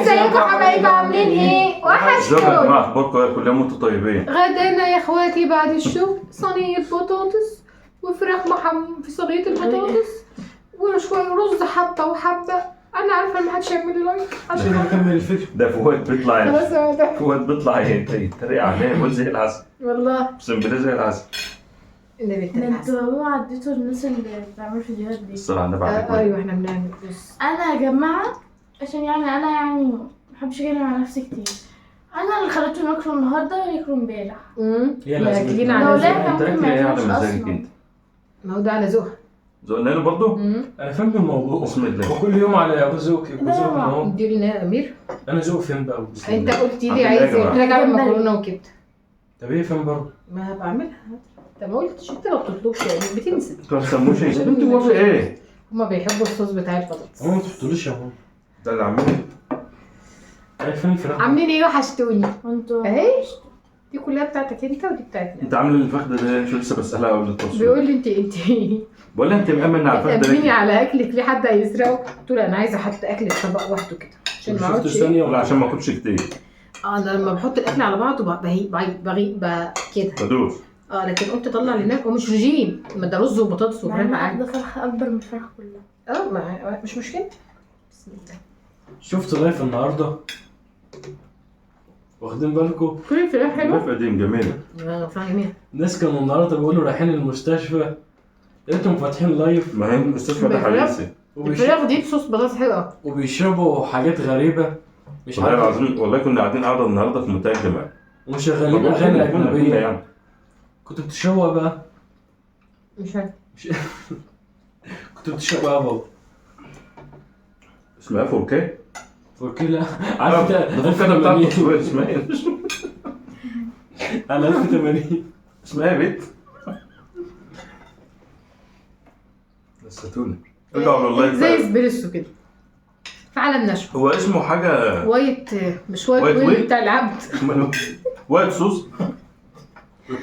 ازيكم حبايبي؟ عاملين ايه؟ ازيكم يا وحشتوني. جماعه، اخباركم ايه؟ كل يوم وانتم طيبين. غدانا يا اخواتي بعد الشغل صينية بطاطس وفراخ في صينية البطاطس وشوية رز حبة وحبة. انا عارفة ان محدش هيعمل لي like عشان نكمل الفيديو. ده فؤاد بيطلع، خلاص هو ده. فؤاد بيطلع يتريق عليا يقول زي العسل. والله اقسم بالله زي العسل. النبي ده انتوا عديتوا الناس اللي بتعمل فيديوهات دي. الصلاة على النبي عليك. ايوه احنا بنعمل بص. انا يا جماعة عشان يعني انا يعني ما بحبش اتكلم على نفسي كتير. انا اللي خليتهم ياكلوا النهارده وياكلوا امبارح. هي اللي اكلين عزمتنا. على لو ذوقها. لا انت ممكن اكل ما ايه على ياكلوش مزاجك اصلا. انت؟ ما هو ده على ذوقها. ذوقنا له برضه؟ انا فهمت الموضوع. بسم الله. وكل يوم على ذوقك وذوقك. اهو دي لنا يا امير. انا ذوق فين بقى؟ انت قلت لي عامل عايز ايه يا ايه؟ قلت لك اعمل جمبري. مكرونه وكبده. طب ايه فين برضه؟ ما هبقى اعملها. انت ما قلتش، انت ما بتطلبش يعني بتنسى. انتوا ما بتسموش ايه؟ انتوا موافق ايه؟ هما بيحبوا الصوص بتاع البطاطس. هو ما تحطوليش يا ماما. ده اللي عامله. انا فين الفراخ؟ عاملين ايه؟ وحشتوني. وانتوا اهي دي كلها بتاعتك انت ودي بتاعتنا. انت عامل الفخده ده شو؟ لسه بسالها قبل التصوير. بيقول لي انت بقول لها انت مأمن على الفخده بتأمني ليه؟ على اكلك ليه؟ حد هيسرقه؟ قلت له انا عايزه احط اكل في طبق وحده كده عشان ما شفت اقعدش ايه. ثانية ولا عشان ما اكلش كتير. انا لما بحط الاكل على بعضه بهي بغي كده. بدوس. لكن قلت اطلع لهناك ومش رجيم، ما ده رز وبطاطس وفراخ عادي. ده فرخة اكبر من الفراخ كلها. ما مش مشكلة. بسم الله. شفت live النهارده؟ واخدين بالكم؟ كل الفراخ حلوة. الوافقه دي جميلة. فراخ جميلة. الناس كانوا النهارده بيقولوا رايحين المستشفى، لقيتهم فاتحين live. ما هي المستشفى ده حديثي. الفراخ دي بصوص بطاطس حلوة. وبيشربوا حاجات غريبة مش والله عارف، العظيم والله كنا قاعدين قاعدة النهارده في منتهى الجمال. ومشغلين اغاني اجنبية يعني. كنتوا بتشربوا إيه بقى؟ مش عارف. كنتوا بتشربوا ايه يا بابا؟ اسمها 4K؟ 4K لا عارف ده 4K ده بتاع 1080. التصوير. اسمها ايه؟ على 1080. اسمها ايه يا بنت؟ نسيتوني. ارجعوا لل live زي بقى. اسبريسو كده فعلا نشوى. هو اسمه حاجة white، مش white white ويل ويل؟ بتاع العبد. white sauce.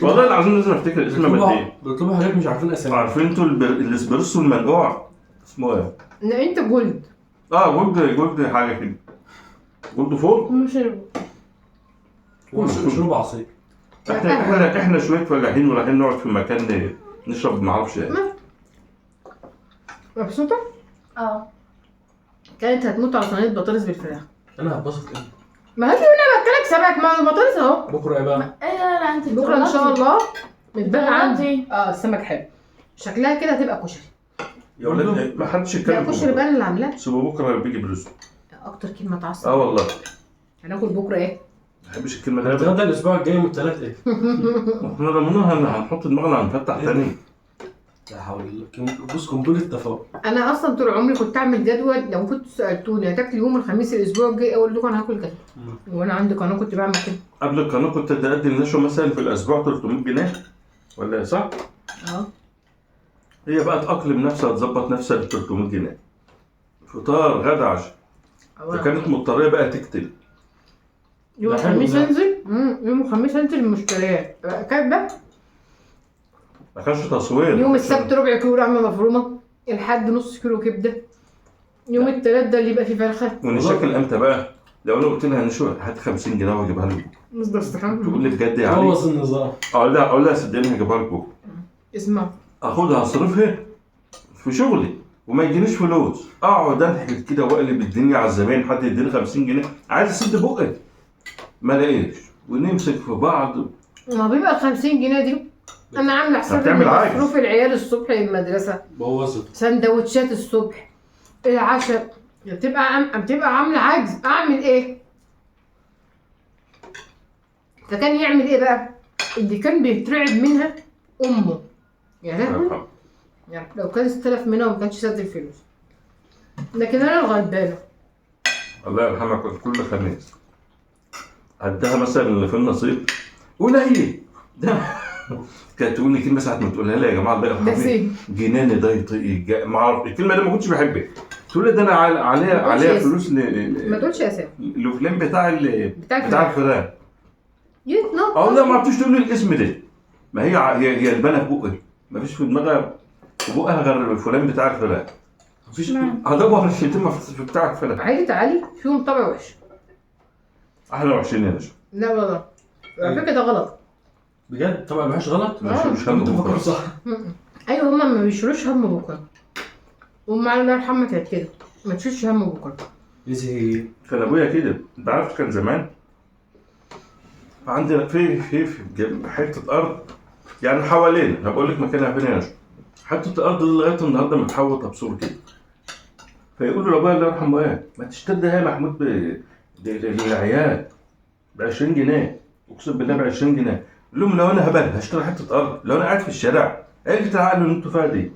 والله العظيم لازم افتكر اسمه قد ايه. بيطلبوا حاجات مش عارفين اساميها. عارفين انتوا الاسبريسو المنقوع اسمه ايه؟ لا انت gold. Gold، gold حاجة كده. Gold four. هم شربوا. وشربوا عصير. احنا شوية فلاحين ورايحين نقعد في مكان نشرب ما اعرفش ايه. مبسوطة؟ كانت هتموت على صينية بطاطس بالفراخ. انا هتبسط امتى؟ ما هاتي وانا باكلك سمك، ما البطاطس اهو. بكره ايه بقى؟ ايه لا لا انت بكره ان شاء الله متبقى عندي. بتغلطي. السمك حلو. شكلها كده هتبقى كشري. يا ولاد ما حدش لا يتكلم. كشري بقى اللي عاملاه. سيبوا بكره بيجي برزق. اكتر كلمة تعصب. والله هناكل بكره ايه؟ ما بحبش الكلمة دي. هنتغدى الاسبوع الجاي يوم الثلاث ايه؟ احنا رمونا هنحط دماغنا هنفتح تاني. لا حول الله. بص قنبلة تفاؤل. انا اصلا طول عمري كنت اعمل جدول، لو كنت سالتوني هتاكلي يوم الخميس الاسبوع الجاي اقول لكم انا هاكل كذا. وانا عندي قناة كنت بعمل كده. قبل القناة كنت تأدي النشوة مثلا في الاسبوع 300 جنيه ولا إيه، صح؟ هي بقى تأقلم نفسها تظبط نفسها ب 300 جنيه فطار غدا عشاء. فكانت مضطريه بقى تكتب. يوم ده حلو الخميس ده. انزل. يوم الخميس انزل المشتريات كاتبه. ما كانش تصوير. يوم السبت ربع كيلو لحمه مفرومه، الحد نص كيلو كبده، يوم التلات ده اللي يبقى فيه فرخة. ونشكل امتى بقى؟ لو انا قلت لها نشوة هات 50 جنيه واجيبها لك بكره. مش ده استحمام. تقول لي بجد يا علي؟ بوظ النظام. اقول لها صدقني هجيبها لك بكره. اسمع. اخدها اصرفها في شغلي وما يجينيش فلوس، اقعد انحت كده واقلب الدنيا على الزباين حد يديني 50 جنيه عايز اسد بقي ما الاقيش، ونمسك في بعض. ما بيبقى ال 50 جنيه دي انا عامله حساب هتعمل عجز. مصروف العيال الصبح للمدرسة، بوظت سندوتشات الصبح، العشاء، بتبقى عامله عجز. اعمل ايه؟ فكان يعمل ايه بقى؟ اللي كان بيترعب منها امه. يا لهوي، يعني لو كان استلف منها وما كانش سد الفلوس. لكن انا الغلبانه. الله يرحمها كنت كل خميس اديها مثلا اللي في النصيب قليل ده. كانت تقول لي كلمة ساعة ما تقولها لي يا جماعة الله ده يرحمها، سين جناني ده يطيق ما اعرف الكلمة دي ما كنتش بحبها. تقول لي ده انا عليها ما تقولش عليها يا فلوس ما تقولش يا سام لفلان بتاع بتاع بتاع الفراخ. يتنطط. لا ما عرفتش تقول لي الاسم ده. ما هي هي البانه في بقها، ما فيش في دماغها في بقها غير فلان بتاع الفراخ. مفيش هدور الشتيمة في بتاع الفراخ. عيلة علي فيهم طبع وحش. احلى وحشين يا باشا. لا والله على فكرة ده غلط. بجد طبعا الوحش غلط. ما يشيلوش هم انت بكره. بفكر صح. ايوه هما ما بيشيلوش هم بكره. وام علي الله يرحمها كانت كده، ما تشيلش هم بكره. ازاي؟ كان ابويا كده، انت عارف، كان زمان عندنا في في في حتة ارض يعني حوالينا، هبقول لك مكانها فين يا نشوى. حتة الارض دي لغاية النهارده متحوطه بسور كده. فيقولوا لابويا الله يرحمه ايه، ما تشتري ده يا محمود للعيال ب 20 جنيه، اقسم بالله ب 20 جنيه. قال لهم لو انا هبل هشتري حتة ارض، لو انا قاعد في الشارع ايه اللي العقل اللي انتوا فيها دي؟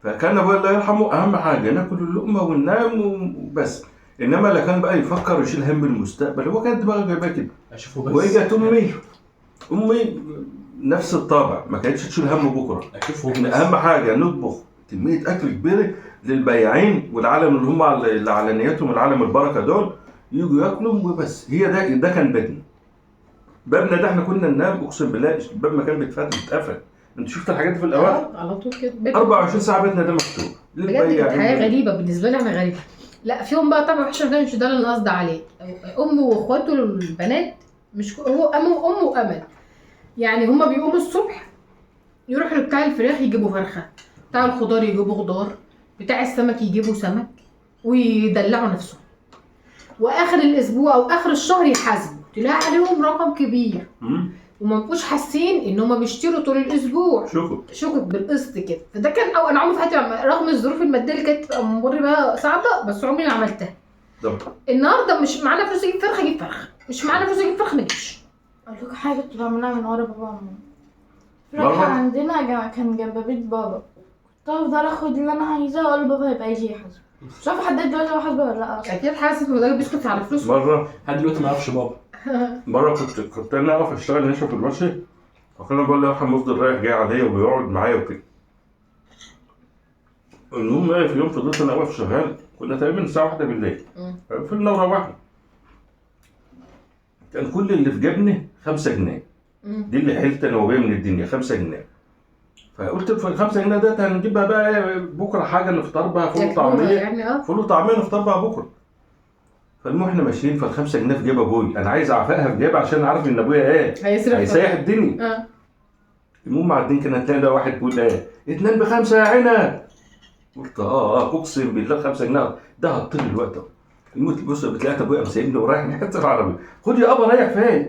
فكان ابويا الله يرحمه اهم حاجة ناكل اللقمة وننام وبس، انما لا كان بقى يفكر يشيل هم المستقبل، هو كانت دماغه جايباه كده. اشوفه بس. واجت امي نفس الطابع، ما كانتش تشيل هم بكره. اشوفه احنا بس. اهم حاجة نطبخ كمية اكل كبيرة للبياعين والعالم اللي هم اللي على نيتهم العالم البركة دول، يجوا ياكلوا وبس. هي ده كان بيتنا. بابنا ده احنا كنا ننام اقسم بالله الباب ما كان بيتفتح، بيتقفل. انت شفت الحاجات دي في الاواخر؟ على طول كده 24 ساعة بيتنا ده مفتوح بجد. كانت حياة غريبة بالنسبة لي، انا غريبة. لا فيهم بقى طبعا وحشة، ده مش ده اللي انا قصدي عليه. امه واخواته البنات، مش هو امه وامل، يعني هما بيقوموا الصبح يروحوا لبتاع الفراخ يجيبوا فرخة، بتاع الخضار يجيبوا خضار، بتاع السمك يجيبوا سمك، ويدلعوا نفسهم. واخر الاسبوع او اخر الشهر يحاسبوا، تلاقي عليهم رقم كبير، وما بقوش حاسين ان هما بيشتروا طول الاسبوع. شوفوا شوكك بالقسط كده. فده كان او انا عمري في حياتي رغم الظروف المادية اللي كانت بمر بيها صعبة، بس عمري ما عملتها. طب النهارده مش معانا فلوس اجيب فرخة، اجيب فرخة، مش معانا فلوس اجيب فرخة ما اجيبش. اقول لكم حاجة كنت بعملها من ورا بابا وماما. فرخة عندنا كان جنب بيت بابا، كنت افضل اخد اللي انا عايزاه واقول لبابا هيبقى يجي يحاسب. مش عارفه لحد دلوقتي هو حاسبه ولا لا اصلا. اكيد حاسب، وده بيسكت على فلوسه. مرة لحد دلوقتي ما اعرفش بابا. مرة كنت انا اقف اشتغل نشا في الورشة، فكان ابويا الله يرحمه يفضل رايح جاي عليا وبيقعد معايا وكده. المهم ايه، في يوم فضلت انا واقف شغال، كنا تقريبا الساعة 1 بالليل، في النورة واحدة. كان كل اللي في جبني 5 جنيه، دي اللي حيلت انا وابويا من الدنيا، 5 جنيه. فقلت في ال 5 جنيه ده هنجيبها بقى بكره حاجة نفطر بها، فول وطعميه يعني. فول وطعميه نفطر بها بكره. فالمهم احنا ماشيين، فال 5 جنيه في جيب ابويا، انا عايز اعفقها في جيبي عشان عارف ان ابويا ايه هيسيح الدنيا. المهم عدين كان هتلاقي ده واحد بيقول ايه، 2 ب5 يا عنب. قلت اقسم بالله 5 جنيه ده هتطير الوقت اهو. المهم بص بتلاقي ابويا قام سايبني ورايح ناحية العربية، خد يا ابا رايح فين؟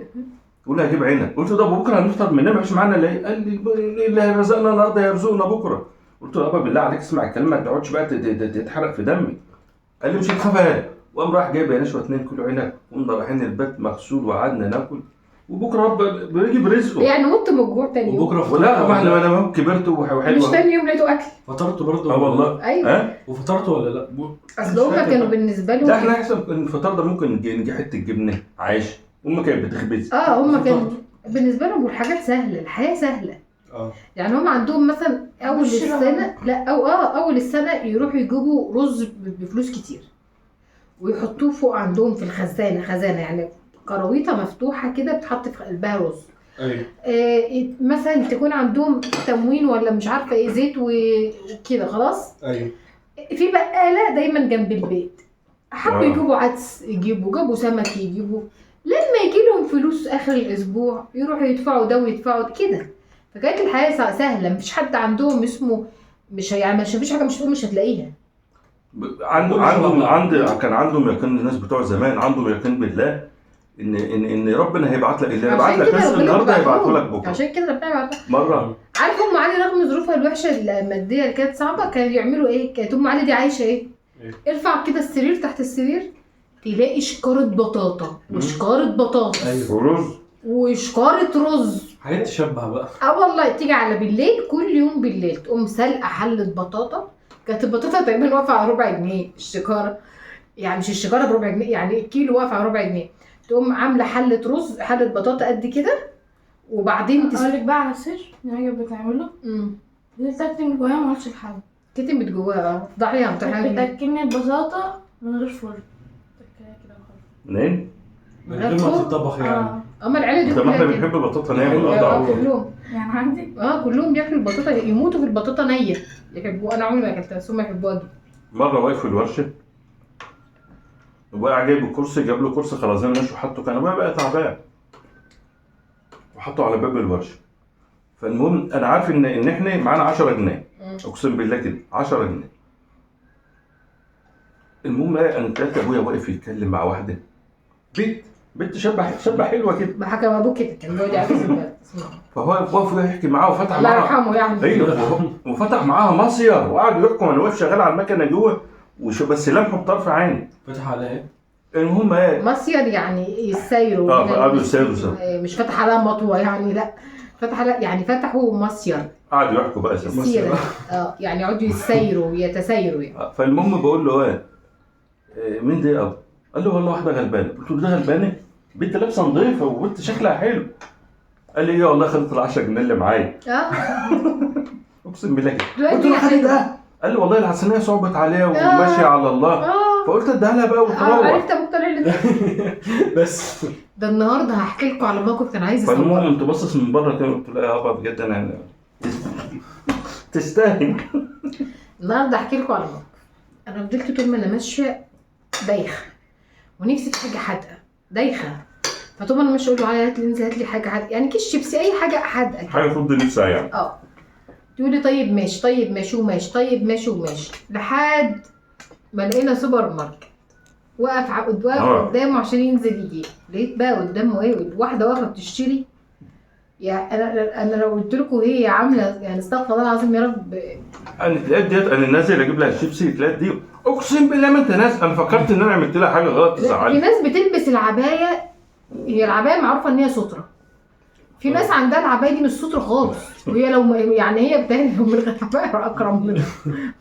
قول له هجيب عنب. قلت له ده بكره هنفطر منين، مش معانا ليه؟ قال لي اللي هيرزقنا النهارده هيرزقنا بكره. قلت له يابا بالله عليك اسمع الكلام، ما تقعدش بقى تتحرق في دمي. قال لي مش هتخاف ايه. وقام رايح جايب يا نشوى 2 كيلو عنب، وقمنا رايحين البيت مغسول وقعدنا ناكل، وبكره رب بيجي برزقه يعني. مت من الجوع تاني يوم. وبكره ولا ما احنا انا كبرت وحلو مش تاني يوم لقيته اكل. فطرته برضه؟ والله. ايوه. وفطرته ولا لا؟ اصل هما كانوا بالنسبة لهم لا احنا احسن الفطار ده ممكن نجيب حتة جبنه عيش، امي كانت بتخبز. هما كانوا بالنسبة لهم الحاجات سهلة، الحياة سهلة. يعني هم عندهم مثلا اول السنة لا او اول السنة يروحوا يجيبوا رز بفلوس كتير ويحطوه فوق عندهم في الخزانة، خزانه يعني كراويطه مفتوحة كده بتحط في قلبها رز. ايوه. مثلا تكون عندهم تموين ولا مش عارفه ايه، زيت وكده خلاص. ايوه. في بقاله دايما جنب البيت، حبوا يجيبوا عدس يجيبوا، جابوا سمك يجيبوا. لما يجي لهم فلوس اخر الاسبوع يروحوا يدفعوا ده ويدفعوا كده. فكانت الحياة سهلة، مفيش حد عندهم اسمه مش يعني مش مفيش حاجة مش هتلاقيها. عنده كان عندهم يقين، الناس بتوع زمان عندهم يقين بالله ان ان ان ربنا هيبعت لك اللي هيبعت لك رزق النهارده هيبعته لك بكره. عشان كده ربنا يبعته. مرة عارف ام علي رغم ظروفها الوحشة المادية اللي كانت صعبة كانوا يعملوا ايه؟ كانت ام علي دي عايشه ايه؟ ارفع كده السرير، تحت السرير تلاقي شكاره بطاطا وشكاره بطاطس. أيوه. ورز وشكاره رز، حاجات تشبه بقى. والله تيجي على بالليل كل يوم بالليل تقوم سلقه حله بطاطا. كانت البطاطا تقريبا واقفة على ربع جنيه الشكاره، يعني مش الشكاره بربع جنيه، يعني الكيلو واقف على ربع جنيه. تقوم عامله حله رز، حله بطاطا قد كده، وبعدين اقول لك بقى على سر ان هي بتعمله. ليه تكتم جواها ما قلتش لحد. كتمت جواها. ضعيها بتاكلني البطاطا من غير فرن. تاكلها كده وخلاص. منين؟ من غير ما تتطبخ يعني. اما العيلة دي طب احنا بنحب البطاطا نيه من الارض. كلهم يعني عندي كلهم بياكلوا البطاطا، يموتوا في البطاطا نيه، يحبوها. انا عمري ما اكلتها بس هم يحبوها جدا. مرة واقف في الورشة وقع جايب الكرسي، جاب له كرسي خرزانه ماشي وحطه، كان ابويا بقى تعبان وحطه على باب الورشة. فالمهم انا عارف ان احنا معانا 10 جنيه، اقسم بالله كده 10 جنيه. المهم ايه، انا لقيت ابويا واقف يتكلم مع واحدة بنت شابه حلوة كده. ما حكى مع ابوك كده، كان بيقعد يعكس البلد. فهو واقف يحكي معاها وفتح الله معاها، يرحمه يعني. ايوه، وفتح معاها مصير وقعدوا يحكوا. انا واقف شغال على المكنه جوه بس لمحه بطرف عيني. فتح على ايه؟ المهم ايه، مصير يعني يسايروا. قعدوا يسايروا سوا. مش فتح عليها مطوه يعني، لا فتح عليها يعني فتحوا مصير، قعدوا يحكوا بقى سوا. سيرة. يعني يقعدوا يسايروا ويتسايروا يعني. فالمهم بقول له ايه، مين ده يا ابو؟ قال له والله واحدة غلبانه. قلت له ده غلبانه؟ بنت لابسه نظيفة وبنت شكلها حلو. قال لي ايه والله خدت ال 10 جنيه اللي معايا. اقسم بالله كده. قلت له خدت ده؟ قال لي والله الحسنيه صعبت عليها وماشية على الله. فقلت اديها لها بقى وتروح. عرفت ابوك طالع لي بس ده النهارده هحكي لكم على موقف كان عايز اصوره. فالمهم قمت باصص من بره كده قلت له يا بابا بجد انا تستاهل. النهارده هحكي لكم على موقف. انا فضلت طول ما انا ماشية دايخه ونفسي في حاجة حادقه، دايخه. فطول ما انا ماشية اقول له علي هات لي، انزل هات لي حاجة حادقه، يعني كيس شيبسي اي حاجة حادقه، حاجة ترد نفسها يعني. تقول لي طيب ماشي، طيب ماشي وماشي، طيب ماشي وماشي، لحد ما لقينا سوبر ماركت. واقف قدامه عشان ينزل يجيب، لقيت بقى قدامه ايه، واحدة واقفة بتشتري. يعني انا لو قلت لكم هي عامله يعني استغفر الله العظيم يا رب. انا تلاقيت ديت انا نازل اجيب لها الشيبسي، تلاقيت دي اقسم بالله ما انت ناس. انا فكرت ان انا عملت لها حاجة غلط تزعلني. في ناس بتلبس العباية، هي العباية معروفة ان هي ستره، في ناس عندها العباية دي مش ستره خالص، وهي لو يعني هي بتهني من غير عباية اكرم منها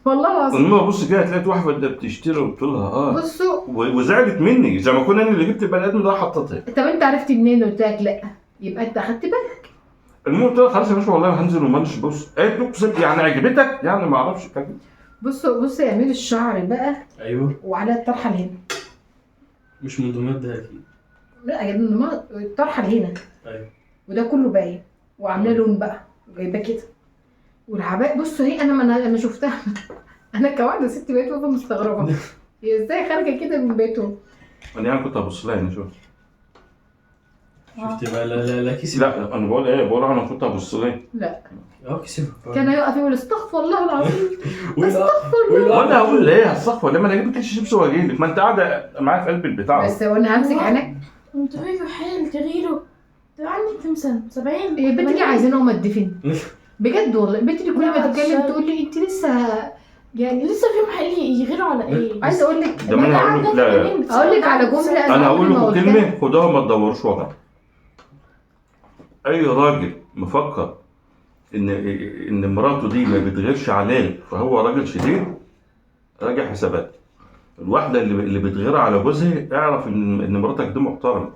والله العظيم. المهم بص كده تلاقيت واحدة بتشتري وقلت لها بصوا وزعلت مني زي ما كنا انا اللي جبت البني ادم ده حطيتها. طب انت عرفت منين؟ قلت لك لا، يبقى انت اخدت بالك. المهم قلت لها خلاص يا باشا والله هنزل ومانش. بص قالت لي اقسم يعني عجبتك يعني ما اعرفش. بصوا يا امير الشعر بقى. ايوه، وعلى الطرحة لهنا. مش من دمياط ده اكيد. لا يا ابني الطرحة لهنا. ايوه، وده كله باين وعامله لون بقى جايباه كده والعباء. بصوا هي انا انا شفتها انا كواحده ست بقيت واقفة مستغربه هي ازاي خارجه كده من بيته. انا يعني كنت هبص لها يعني. شوف شفت بقى؟ لا لا لا كسب. لا انا بقول ايه، بقول انا كنت هبص لها. لا كسب. كان هيقف يقول استغفر الله العظيم استغفر الله. وانا هقول ليه هستغفر لما انا اجيب كيس شيبسي واجي لك، ما انت قاعدة معايا في قلب البتاع. بس وانا همسك عينك. انتوا فيكوا حيل تغيروا. طب عندك كام سنة؟ 70. يا بنتي ليه عايزين هم الدفن؟ بجد والله البنت دي كل ما تتكلم تقول لي انت لسه يعني لسه فيهم حيل يغيروا على ايه؟ عايزه اقول لك ده انا هقول لك. لا اقول لك على جملة، انا هقول لكم كلمة خدوها ما تدوروش وراها. اي راجل مفكر ان مراته دي ما بتغيرش عليه فهو راجل شديد، راجع حساباته. الواحدة اللي بتغير على جوزها اعرف ان مراتك دي محترمه.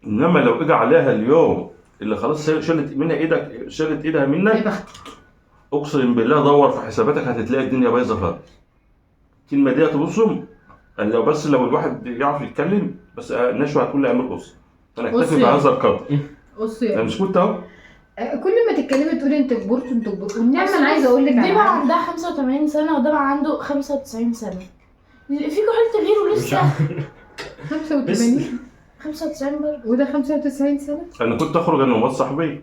انما لو اجى عليها اليوم اللي خلاص شالت منها ايدك، شالت ايدها منك، اقسم بالله دور في حساباتك هتلاقي الدنيا بايظة خالص. الكلمة دي هتبصم لو بس لو الواحد يعرف يتكلم بس. نشوى هتقول لي اعمل قص، فانا اكتفي بهذا القدر. قص انا مش كنت اهو كل ما تتكلمي تقولي انت كبرت انت كبرت. والنعمة انا عايزه اقول لك دي بقى عندها 85 سنة وده بقى عنده 95 سنة. فيكوا حاله تغيروا لسه 85 95 برضه وده 95 سنة. انا كنت اخرج انا وواحد صاحبي،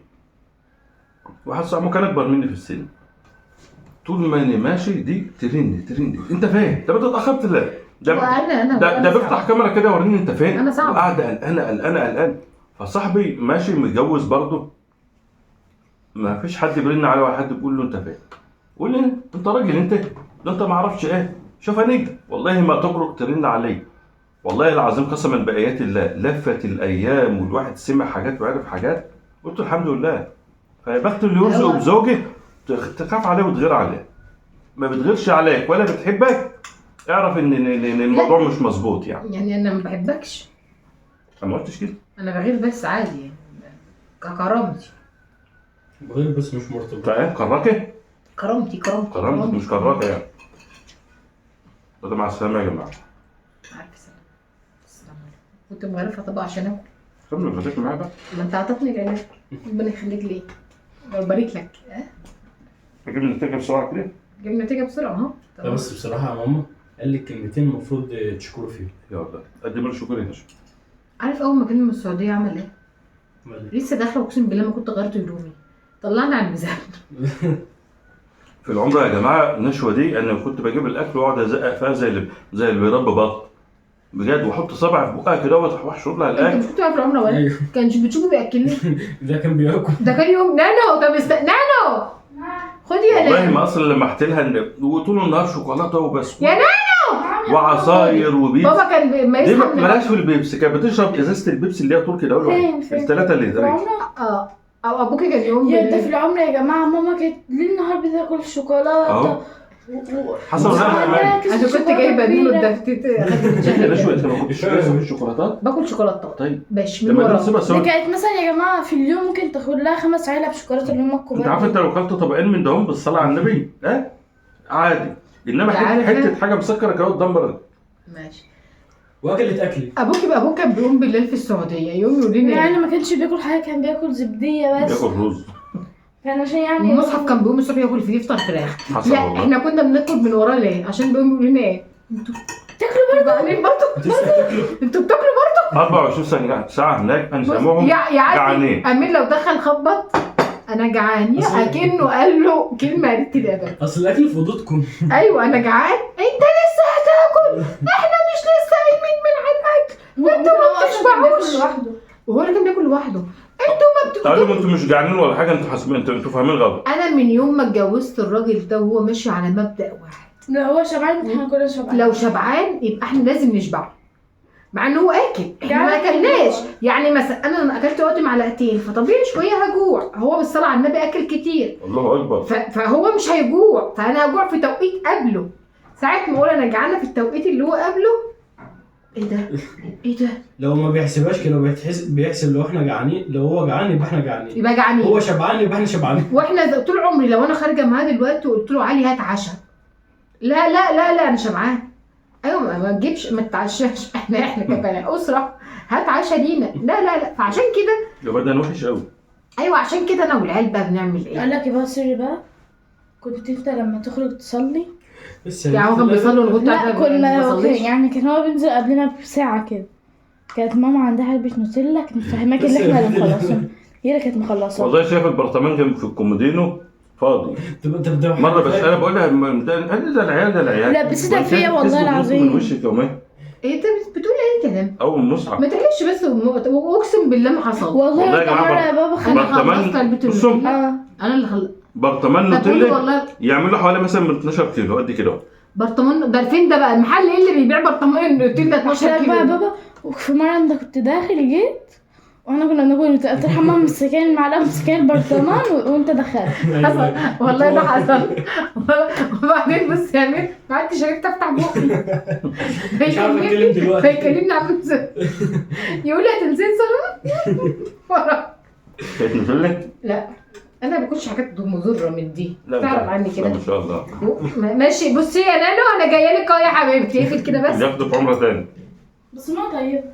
واحد صاحبي كان اكبر مني في السن. طول ما انا ماشي دي ترن ترن، انت فين؟ طب انت اتاخرت ليه؟ ده وانا انا ده بيفتح كاميرا كده وريني انت فين. انا صعب وقاعدة قلقانة قلقانة قلقانة. فصاحبي ماشي متجوز برضه، ما فيش حد بيرن عليه ولا حد بيقول له انت فين. قول لي انت راجل انت، ده انت ما اعرفش ايه. شوف يا نجم والله ما تجرؤ ترن عليا، والله العظيم قسما بايات الله. لفت الايام والواحد سمع حاجات وعرف حاجات، قلت الحمد لله. فيا بخت اللي يرزق بزوجه تخاف عليه وتغير عليه. ما بتغيرش عليك ولا بتحبك، اعرف ان الموضوع مش مظبوط. يعني انا ما بحبكش. انا ما قلتش كده، انا بغير بس عادي يعني ككرامتي. بغير بس مش مرتبط. طيب كراكه؟ كرامتي كرامتي كرامتي مش كراكه يعني. ده مع السلامة يا جماعة. عارفه السلامة. السلام عليكم. كنت مغرفه طبق عشان اكل. كمل غداك معايا بقى. ما انت عطتني العلاج، ربنا يخليك ليه ويبارك لك. اجيب النتيجة بسرعة كده. جيب نتيجة بسرعة اهو. لا بس بصراحة يا ماما قال لك كلمتين المفروض تشكره فيهم. يلا قدم له شكر يا نشوى. عارف اول ما جينا من السعودية عمل ايه؟ لسه داخله اقسم بالله ما كنت غيرت هدومي، طلعنا على الميزان. في العمرة يا جماعة نشوه دي انا كنت بجيب الاكل واقعد ازقق فيها زي اللي بيربي بط بجد، واحط صبعي في بقها كده واحشر لها انت الاكل. مش كنت في العمرة ولا؟ ايوه. كانش بتشوفه بياكلني؟ ده كان بياكل. ده كان يوم نانو. طب نانو خدي يا والله نانو. ما اصلا لمحت لها ان وطول النهار شوكولاتة وبسكوت يا نانو وعصاير وبيبس. بابا كان ما دي يصحى من مالهاش في البيبسي، كانت بتشرب ازازة البيبسي اللي هي تركي الاول فين فين؟ الثلاثة اللي في زي العمرة؟ او ابوكي كان يوم يا ده في العمرة يا جماعة ماما كانت ليل نهار بتاكل شوكولاتة. اهو. حصل ولا لا؟ انا كنت جايبه نونو الدفتيت. يا نشوى انت ما كنتش لازم الشوكولاتات؟ باكل شوكولاتات. طيب باش من لما ورا. نسيبها ده سوا. كانت مثلا يا جماعة في اليوم ممكن تاخد لها 5 علب شوكولاتة اللي هم الكبار. انت عارف انت لو اكلت طبقين من دهم بالصلاة على النبي ها عادي، انما حتة حاجة مسكره كده تدمر. ماشي. واكلت اكلي. ابوكي بقى ابوك كان بيقوم بالليل في السعودية يوم يقول لنا يعني ما كانش بياكل حاجة، كان بياكل زبديه بس. بياكل رز. كان عشان يعني المصحف كان بيقوم الصبح ياكل فيه يفطر فراخ. حصل لا والله. احنا كنا بناكل من وراه ليه؟ عشان بيقوم يقول لنا ايه؟ انتوا بتاكلوا برضه؟ برضه انتوا بتاكلوا برضه؟ 24 ساعة هناك انا سامعهم يا جعانين. امين لو دخل خبط انا جعان، يا اكنه قال له كلمة قلت الادب. اصل الاكل في اوضتكم. ايوه انا جعان، انت لسه هتاكل؟ احنا مش لسه قايمين من على الاكل، وانتوا ما بتشبعوش. وهو اللي كان بياكل لوحده. انتوا ما تعالوا انتوا مش جعانين ولا حاجة، انتوا حاسبين، انتوا فاهمين غلط. انا من يوم ما اتجوزت الراجل ده وهو ماشي على مبدأ واحد، لو هو شبعان احنا كلنا شبعان. لو شبعان يبقى احنا لازم نشبع، مع ان هو اكل احنا ما اكلناش. يعني مثلا انا اكلت دلوقتي معلقتين فطبيعي شوية هجوع، هو بالصلاة على النبي اكل كتير. الله اكبر. فهو مش هيجوع، فانا هجوع في توقيت قبله. ساعة ما اقول انا جعانة في التوقيت اللي هو قبله، ايه ده؟ ايه ده؟ لو ما بيحسبهاش كده بيحسب لو احنا جعانين، لو هو جعان يبقى احنا جعانين، يبقى جعانين، هو شبعان يبقى احنا شبعانين. واحنا طول عمري لو انا خارجه معاه دلوقتي وقلت له علي هات عشاء، لا لا لا لا انا شبعان. ايوه ما تجيبش، ما تتعشاش، احنا كبنات اسره هات عشاء لينا. لا لا لا. فعشان كده يبقى ده وحش قوي. ايوه عشان كده انا والعيال بقى بنعمل ايه؟ اقول لك يبقى سري بقى، كنت انت لما تخرج تصلي يعني هو كان بيصلي وانا كنت لا كنا يعني كان هو بينزل قبلنا بساعة كده. كانت ماما عندها علبة نوتيلا كانت مفهماك اللي احنا اللي مخلصينها، هي اللي كانت مخلصاها. والله شايف البرطمان كان في الكومودينو فاضي. مرة بس انا بقول لها قال ده العيال ده العيال. لا بس ده فيا والله العظيم. من وشك يومين. ايه انت بتقول ايه كلام؟ اول مصحف ما تحلفش بس، واقسم بالله ما حصل. والله يا مرة يا بابا انا خلصت علبة النوتيلا. انا اللي خلصت برطمان نوتيلا يعملوا حوالي مثلا من 12 كيلو قد كده. برطمان ده فين ده بقى؟ المحل ايه اللي بيبيع برطمان نوتيلا 12 كيلو؟ بقى بابا وفي مرة انت كنت داخل جيت واحنا كنا بناكل قلت لها ماما مسكين المعلقة مسكين البرطمان وانت دخلت. حصل والله ده حصل. وبعدين بص يا امير ما عدتش عرفت افتح بقي. مش عارف اتكلم دلوقتي. فيكلمني عامل يقول لي هتنزلي صالون؟ كانت نوتيلا؟ لا انا ما باكلش حاجات مضرة من دي، تعرف عني كده. ما شاء الله. ماشي بصي يا نانو انا جاية لك اهو يا حبيبتي، اقفل كده بس. ياخدك عمره تاني. بس ما طيب.